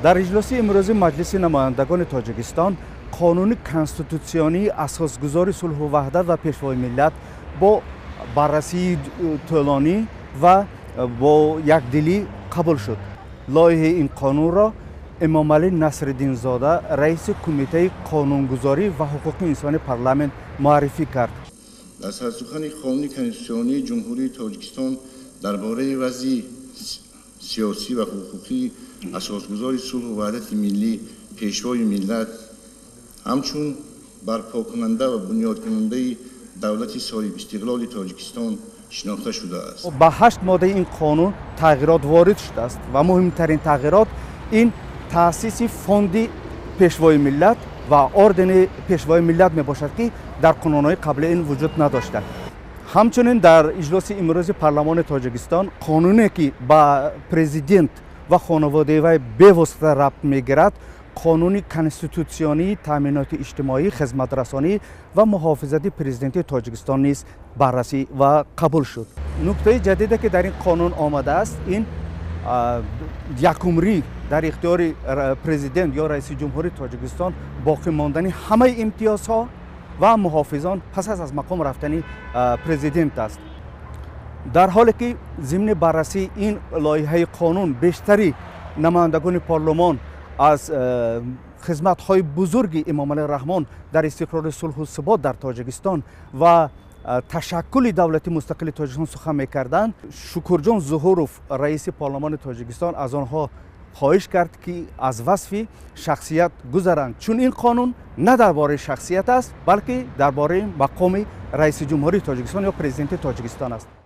Дар иҷлоси имрӯзи Маҷлиси намояндагони Тоҷикистон қонуни конститутсионии асосгузори сулҳу ваҳдат ва Пешвои миллат бо баррасии тӯлонӣ ва бо якдилӣ қабул шуд. Лоиҳаи ин қонунро Эмомалӣ Насриддинзода, раиси Кумитаи қонунгузорӣ ва ҳуқуқи инсони парламент, муаррифӣ кард. Дар сарсухани Қонуни конститутсионии Ҷумҳурии Тоҷикистон дар бораи вазъи сиёсӣ ва ҳуқуқии асосгузори сулҳу ваҳдати миллӣ, Пешвои миллат, ҳамчун барпокунанда ва бунёдкунандаи давлати соҳибистиқлоли Тоҷикистон шинохта шудааст. Ба 8 моддаи ин қонун тағйирот ворид шудааст ва муҳимтарин тағйирот ин таъсиси фонди Пешвои миллат ва ордени Пешвои миллат мебошад, ки дар қонунҳои қабли ин вуҷуд надошта. Ҳамчунин дар иҷлоси имрӯзи парламони Тоҷикистон қонуне, ки ба президент ва хонаводаи вай бевосита рабт мегирад, қонуни конститутсионии таъминоти иҷтимоӣ, хизматрасонӣ ва муҳофизати Президенти Тоҷикистон низ баррасӣ ва қабул шуд. Нуктаи ҷадиде, ки дар ин қонун омадааст, ин якумрӣ дар ихтиёри президент ё раиси ҷумҳури Тоҷикистон боқӣ мондани ҳамаи имтиёзҳо ва муҳофизон пас аз мақом рафтани президент аст. Дар ҳоле ки зимни баррасии ин лоиҳаи қонун бештари намояндагони парлумон аз хизматҳои бузурги Эмомалӣ Раҳмон дар истиқрори сулҳу субот дар Тоҷикистон ва ташаккули давлати мустақили Тоҷикистон сухан мекарданд, Шукурҷон Зуҳуров, раиси парлумони Тоҷикистон, аз онҳо хоҳиш кард, ки аз васфи шахсият гузаранд, чун ин қонун на дар бораи шахсият аст, балки дар бораи мақоми раиси ҷумҳурии Тоҷикистон ё президенти Тоҷикистон аст.